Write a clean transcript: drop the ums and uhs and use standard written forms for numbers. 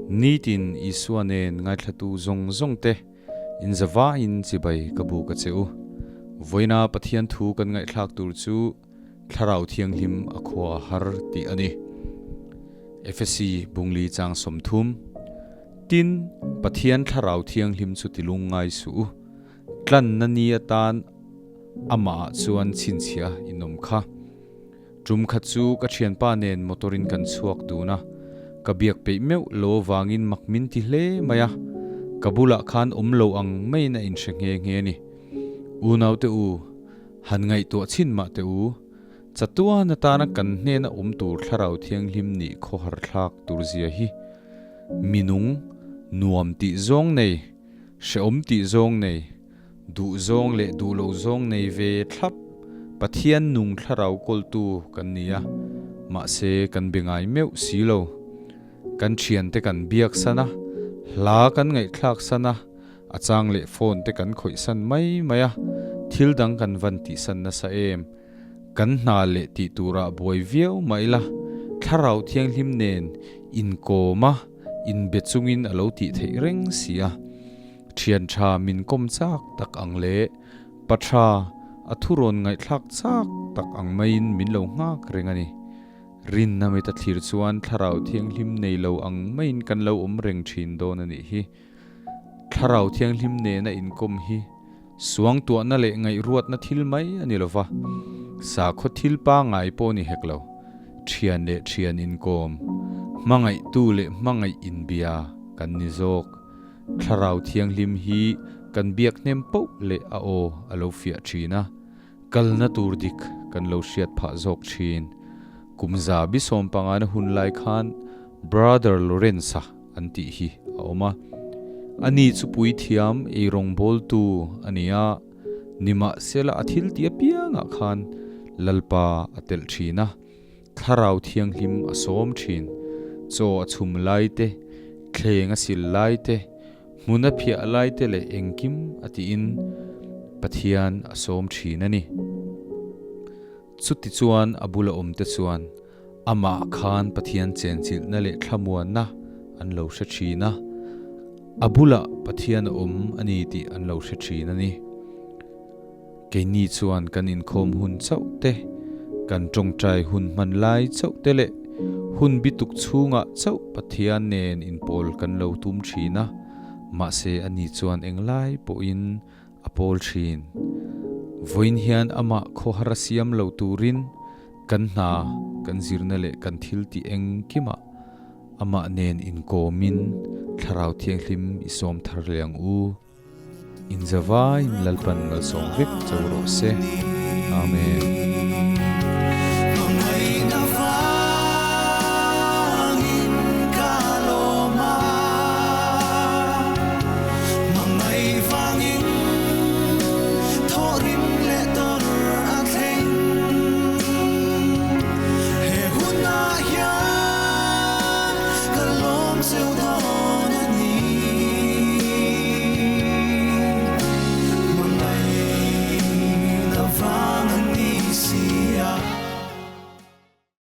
Nitin Isua nen ngaithlatu zawng zawng te in zavaiin chibai ka buk a che u. Vawiina Pathian thu kan ngaihthlak tur chu Thlarau Thianghlim a khua a har tih a ni. Efesi Bungli chang 30. Tin, Pathian Thlarau Thianghlim chu tilung ngai suh u. Tlanna ni atan amah ah chuan chhinchhiah in awm kha. Tum khat chu ka thianpa nen motor in kan chhuak dun a, ka biak peih meuh lo avangin mak min ti hle mai a, ka bulah khan awm lo ang maiin a inhre nghe nghe a ni. Unaute u, han ngaihtuah chhin mah teh u, chatuan atana kan hnena awm tur Thlarau Thianghlim nih khawhar thlak tur zia hi minung nuam tih zawng nei, Hreawm tih zawng nei, duh zawng leh duh lo zawng nei ve thlap Pathian nung thlarau kawltu kan ni a, mahse kan be ngai meuh si lo. Kan thiante kan biak san a, hla kan ngaihthlak san a, a chang leh phone te kan khawih san mai mai a, thil dang kan van tih san nasa em? Kan hna leh tih turah buai viau mah ila, thlarau thianghlim nen inkawm a, Inbe chungin a lo tih theih reng si a. Thian tha min kawm chak tak ang leh pa tha a thurawn ngaihthlak chak tak ang maiin min lo nghak reng a ni. Rinna mit a thlir chuan Thlarau Thianghlim nei lo ang maiin kan lo awm reng thin dawn a nih hi. Thlarau Thianghlim nena inkawm hi suangtuahna leh ngaihruatna thil mai a ni lova, sakhaw thil pangngai pawh ni hek lo, thian leh thian inkawm, hmangaihtu leh hmangaih inbia kan ni zawk. Thlarau Thianghlim hi kan biak hnem poh leh a aw a lo fiah thin a, kalna tur dik kan lo hriat phah zawk thin. Kum 150 na hun lai khan Brother Lawrence-a an tih hi a awm a. Ani chu puithiam eirawngbawltu a ni a, nimahsela a thil tih apiangah khan Lalpa a telh thin a, Thlarau Thianghlim a sawm thin. Chaw a chhum lai te, thleng a sil lai te, hmun a phiah lai te leh engkim a tiin Pathian a sawm thin a ni. Chutichuan a bula awmte chuan Amah khan Pathian chenchilhna leh thlamuanna an lo hre thin a, a bulah Pathian a awm a ni tih an lo hre thin a ni. Keini chuan kan inkhawm hun chauh te, kan tawngtai hun hman lai chauh te leh hun bituk chhungah chauh Pathian nen inpawl kan lo tum thin a, mahse ani chuan englai pawhin a pawl thin. Vawiin hian amah khawhar a siam lo turin kan hna, kan zirna leh kan thil tih engkimah amah nen inkawmin Thlarau Thianghlim i sawm thar leh ang u. Inzavaiin Lalpan malsawm vek cho rawh se. Amen.